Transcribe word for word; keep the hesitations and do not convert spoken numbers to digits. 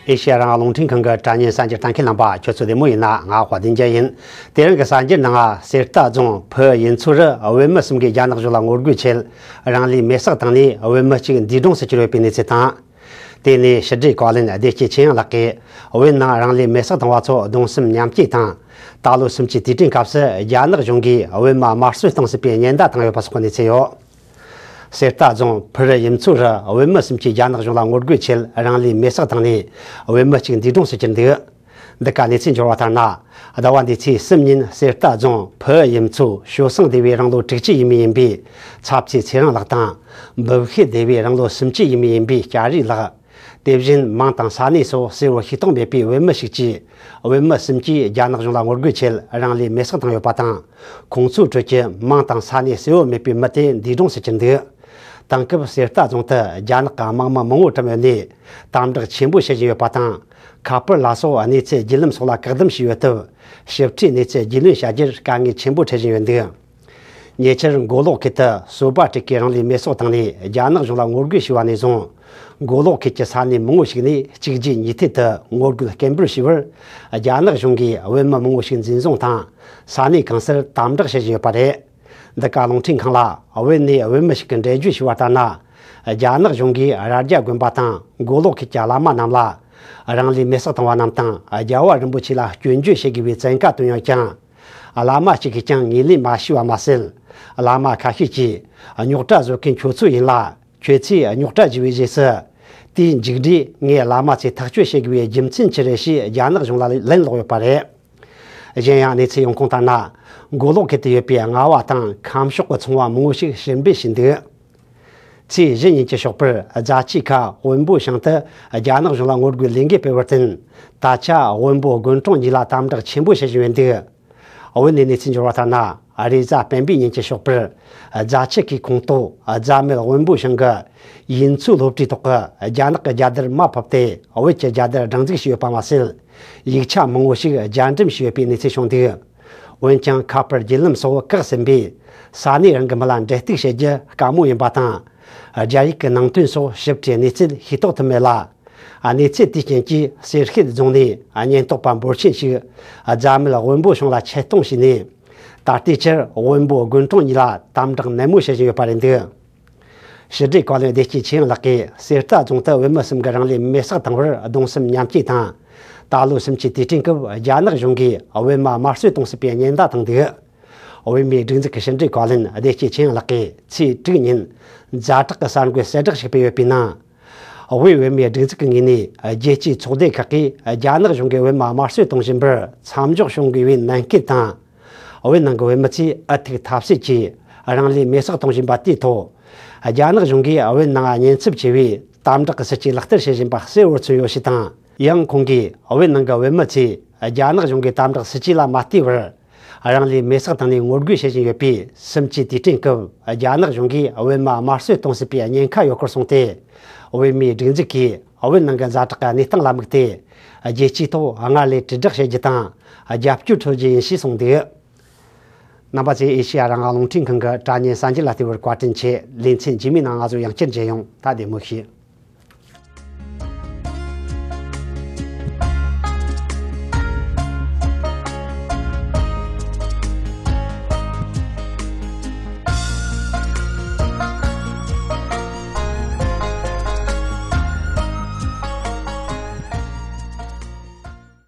ཨེ་ཤེ་ཡ་རང་དབང་རླུང་འཕྲིན་ཁང་གི་དྲ་བརྙན་གསར་འགྱུར་ལྟ་མཁན་རྣམ་པ་ཁྱོད་ཚོ་བདེ་མོ་ཡིན་ན། ང་དཔལ་ལྡན་རྒྱལ་ཡིན། དེ་རིང་གི་གསར་འགྱུར་ནང་ང་གསེར་རྟ་རྫོང་ཕུ་དབྱིབས་མཚོ་རུ་བོད་མི་གསུམ་གྱིས་རྒྱ་ནག་གཞུང་ལ་ངོ་རྒོལ་ཆེད་རང་ལུས་མེར་སྲེག་བཏང་ནས་བོད་མི་གཅིག་འདས་གྲོངས་སུ་གྱུར་ཡོད་པའི་གནས་ཚུལ་དང་། དེ་ནས་ཕྱི་དྲིལ་བཀའ་བློན་བདེ་སྐྱིད་ཆོས་དབྱངས་ལགས་ཀྱིས་བོད་ནང་རང་ལུས་མེར་སྲེག་བཏང་བ་ཚོ་གདུང་སེམས་མཉམ་སྐྱེད་དང་། ད་ལོ་གསུམ་བཅུའི་དུས་དྲན་སྐབས་སུ་རྒྱ་ནག་གཞུང་གིས་བོད་མི་དམར་གསོད་གཏོང་སྲིད་པའི་ཉེན་བརྡ་བཏང་ཡོད་པ་སོགས་ཀྱི་གནས་ཚུལ་ཡོད། གསེར་རྟ་རྫོང་ཕུ་དབྱིབས་མཚོ་རུ་བོད་མི་གསུམ་གྱིས་རྒྱ་ནག་གཞུང་ལ་ངོ་རྒོལ་ཆེད་རང་ལུས་མེར་སྲེག་བཏང་ནས་བོད་མི་གཅིག་འདས་གྲོངས་སུ་གྱུར་འདུག། འདི་ག་གནས་ཚུལ་འབྱོར་བ་ལྟར་ན། ཟླ་བ་འདིའི་ཚེས་གསུམ་ཉིན་གསེར་རྟ་རྫོང་ཕུ་དབྱིབས་མཚོ་ཞོ་སངས་སྡེ་བའི་རང་ལོ་དྲུག་ཅུ་ཡས་མས་ཡིན་པའི་ཚབ་ཚེ་ཚེ་རིང་ལགས་དང་། འབུམ་ཤེད་སྡེ་བའི་རང་ལོ་སུམ་ཅུ་ཡས་མས་ཡིན་པའི་སྐྱ་རིས་ལགས། དེ་བཞིན་མིང་དང་ས་གནས་སོགས་གསལ་བོ་ཤེས་རྟོགས་མེད་པའི་བོད་མི་ཞིག་གིས་བོད་མི་གསུམ་གྱིས་རྒྱ་ནག་གཞུང་ལ་ངོ་རྒོལ་ཆེད་རང་ལུས་མེར་སྲེག་བཏང་ཡོད་པ་དང་། ཁོང་ཚོའི་ཁྲོད་ཀྱི་མིང་དང་ས་གནས་གསལ་བོ་མེད་པའི་མི་དེ་འདས་གྲོངས་སུ་གྱུར་འདུག། དེང་སྐབས་གསེར་རྟ་རྫོང་དུ་རྒྱ་ནག་གི་དམག་མི་མང་བོ་བཀྲམ་ཡོད་ནས་དམ་དྲག་ཆེན་པོ་བྱེད་བཞིན་ཡོད་པ་དང་། ཁ་པར་ལ་སོགས་གནས་ཚུལ་བརྒྱུད་ལམ་སོགས་ལ་བཀག་སྡོམ་བྱས་ཡོད་སྟབས། ཞིབ་ཕྲའི་གནས་ཚུལ་རྒྱུས་ལོན་བྱ་རྒྱུར་དཀའ་ངལ་ཆེན་པོ་འཕྲད་བཞིན་ཡོད་འདུག། ཉེ་ཆར་མགོ་ལོག་ཁུལ་དུ་སོ་པ་དྲུག་གིས་རང་ལུས་མེར་སྲེག་བཏང་ནས་རྒྱ་ནག་གཞུང་ལ་ངོ་རྒོལ་བྱས་པ་ནས་བཟུང་། མགོ་ལོག་ཁུལ་གྱི་ས་གནས་མང་བོ་ཞིག་ནས་གཅིག་རྗེས་གཉིས་མཐུད་དུ་ངོ་རྒོལ་སྐད་འབོད་བྱས་པར། རྒྱ་ནག་གཞུང་གིས་བོད་མི་མང་བོ་ཞིག་འཛིན་བཟུང་དང་། ས་གནས་གང་སར་དམ་དྲག་བྱེད་བཞིན་ཡོད་པ་རེད། འདི་ག་རླུང་འཕྲིན་ཁང་ལ་བོད་ནས་བོད་མི་ཞིག་གིས་འགྲེལ་བརྗོད་བྱས་པ་ལྟར་ན། རྒྱ་ནག་གཞུང་གིས་རྭ་རྒྱ་དགོན་པ་དང་མགོ་ལོག་ཁུལ་གྱི་བླ་མ་རྣམས་ལ། རང་ལུས་མེར་སྲེག་བཏང་བ་རྣམས་དང་རྒྱལ་བ་རིན་པོ་ཆེ་ལ་སྐྱོན་བརྗོད་བྱེད་དགོས་པའི་བཙན་བཀའ་བཏོན་ཡོད་ཀྱང་། བླ་མ་གཅིག་གིས་ཀྱང་ངོས་ལེན་མ་བྱས་པ་མ་ཟད། བླ་མ་ཁ་ཤས་ཀྱིས་རྙོག་དྲ་བཟོ་མཁན་ཁྱོད་ཚོ་ཡིན་ལ། ཁྱོད་ཚོས་རྙོག་དྲ་བཟོས་པའི་རྗེས་སུ། དེའི་མཇུག་འབྲས་ངས་བླ་མ་ཚོས་ཐག་གཅོད་བྱེད་དགོས་པའི་རྒྱུ་མཚན་ཅི་རེད་ཞེས་རྒྱ་ནག་གཞུང་ལ་ལན་སློག་ཡོད་པ་རེད། གཞན་ཡང་གནས་ཚུལ་ཡོང་ཁུངས་ལྟར་ན། མགོ་ལོག་ཁུལ་དུ་ཡོད་པའི་རྔ་བ་དང་ཁམས་ཕྱོགས་ཀྱི་ཚོང་བ་མང་བོ་ཞིག་ཕྱིར་འབུད་བྱས་འདུག། ཚེས་བཞི་ཉིན་གྱི་ཞོགས་པར་རྫ་ཆུ་ཁ་དབོན་པོ་ཞང་དུ་རྒྱ་ནག་གཞུང་ལ་ངོ་རྒོལ་ལས་འགུལ་སྤེལ་བར་བརྟེན། ད་ཆ་དབོན་པོ་དགོན་གྲོང་གཉིས་ལ་དམ་དྲག་ཆེན་པོ་བྱེད་བཞིན་ཡོད་འདུག། བོད་ནས་གནས་ཚུལ་འབྱོར་བ་ལྟར་ན། རེས་གཟའ་སྤེན་པའི་ཉིན་གྱི་ཞོགས་པར། རྫ་ཆུ་ཁའི་ཁོངས་གཏོགས་རྫ་སྨད་དབོན་པོ་ཞང་གི་ཡུལ་ཚོའི་སློབ་གྲྭའི་ཐོག་གི་རྒྱ་ནག་གི་རྒྱལ་དར་མར་ཕབ་སྟེ། བོད་ཀྱི་རྒྱལ་དར་སྒྲེང་འཛུགས་བྱས་ཡོད་པ་མ་ཟད། ཡིག་ཆ་མང་བོ་ཞིག་རྒྱ་འགྲེམས་བྱས་ཡོད་པའི་གནས་ཚུལ་བྱུང་འདུག། འོན་ཀྱང་ཁ་པར་བརྒྱུད་ལམ་སོགས་བཀག་ཟིན་པས། ས་གནས་རང་གི་མི་ལ་འབྲེལ་གཏུག་བྱེད་རྒྱུ་དཀའ་མོ་ཡིན་པ་དང་། རྒྱ་ཡིག་གི་ནང་དོན་སོགས་ཞིབ་ཕྲའི་གནས་ཚུལ་ཤེས་རྟོགས་ཐུབ་མེད་ལ། གནས་ཚུལ་དེའི་རྐྱེན་གྱིས་སེར་ཤུལ་རྫོང་ནས་ཉེན་རྟོག་པ་འབོར་ཆེན་ཞིག་རྫ་སྨད་དབོན་པོ་ཞང་ལ་ཆེད་གཏོང་བྱས་ནས། ད་ལྟའི་ཆར་དབོན་པོ་དགོན་གྲོང་གཉིས་ལ་དམ་དྲག་ནན་མོ་བྱེད་བཞིན་ཡོད་པ་རེད་འདུག། ཕྱི་དྲིལ་བཀའ་བློན་བདེ་སྐྱིད་ཆོས་དབྱངས་ལགས་ཀྱིས་གསེར་རྟ་རྫོང་དུ་བོད་མི་གསུམ་གྱིས་རང་ལུས་མེར་སྲེག་བཏང་བར་གདུང་སེམས་མཉམ་སྐྱེད་དང་། ད་ལོ་གསུམ་བཅུའི་དུས་དྲན་སྐབས་རྒྱ་ནག་གཞུང་གིས་བོད་མི་དམར་གསོད་གཏོང་སྲིད་པའི་ཉེན་བརྡ་བཏང་འདུག། བོད་མིའི་སྒྲིག་འཛུགས་ཀྱི་ཕྱི་དྲིལ་བཀའ་བློན་བདེ་སྐྱིད་ཆོས་དབྱངས་ལགས་ཀྱིས་ཚེས་དྲུག་ཉིན་ཛ་དྲག་གི་གསར་འགོད་གསལ་བསྒྲགས་ཤིག་སྤེལ་ཡོད་པའི་ནང་། དབུས་བོད་མིའི་སྒྲིག་འཛུགས་ཀྱི་ངོས་ནས་རྒྱལ་སྤྱིའི་ཚོགས་སྡེ་ཁག་གིས་རྒྱ་ནག་གཞུང་གིས་བོད་མི་དམར་གསོད་གཏོང་བཞིན་པར་མཚམས་འཇོག་བྱུང་དགོས་པའི་ནན་སྐུལ་དང་། བོད་ནང་གི་བོད་མི་ཚོས་ཨུ་ཐུག་ཐབས་ཟད་ཀྱིས་རང་ལུས་མེར་སྲེག་གཏོང་བཞིན་པ་དེའི་ཐོག་རྒྱ་ནག་གཞུང་གིས་བོད་ནང་ཉེན་ཚབས་ཆེ་བའི་དམ་དྲག་གི་སྲིད་ཇུས་ལག་བསྟར་བྱེད་བཞིན་པ་གསལ་བོར་མཚོན་ཡོད་ཞེས་དང་། ཡང་ཁོང་གིས་བོད་ནང་གི་བོད་མི་ཚོས་རྒྱ་ནག་གཞུང་གི་དམ་དྲག་སྲིད་ཇུས་ལ་མ་བལྟས་པར། རང་ལུས་མེར་སྲེག་བཏང་ནས་ངོ་རྒོལ་བྱེད་བཞིན་ཡོད་པས། གསུམ་བཅུའི་དུས་དྲན་སྐབས་རྒྱ་ནག་གཞུང་གིས་བོད་མི་དམར་གསོད་གཏོང་སྲིད་པའི་ཉེན་ཁ་ཡོད་སྐོར་གསུངས་ཏེ། བོད་མིའི་སྒྲིག་འཛུགས་ཀྱིས་བོད་ནང་གི་ཛ་དྲག་གི་གནས་སྟངས་ལ་དམིགས་ཏེ། རྒྱལ་སྤྱིའི་ཐོག་སྔར་ལས་དྲིལ་བསྒྲགས་བྱེད་རྒྱུ་དང་། རྒྱབ་སྐྱོར་འཕྲོད་རྒྱུ་ཡིན་ཞེས་གསུངས་འདུག། རྣམ་པ་ཚོས་ཨེ་ཤེ་ཡ་རང་དབང་རླུང་འཕྲིན་ཁང་གི་དྲ་བརྙན་གསར་འགྱུར་ལ་བལྟས་པར་བཀའ་དྲིན་ཆེ། ལེ་ཚན་རྗེས་མའི་ནང་ང་ཚོ་ཡང་བསྐྱར་མཇལ་ཡོང་། ད་བདེ་མོ་བྱོས།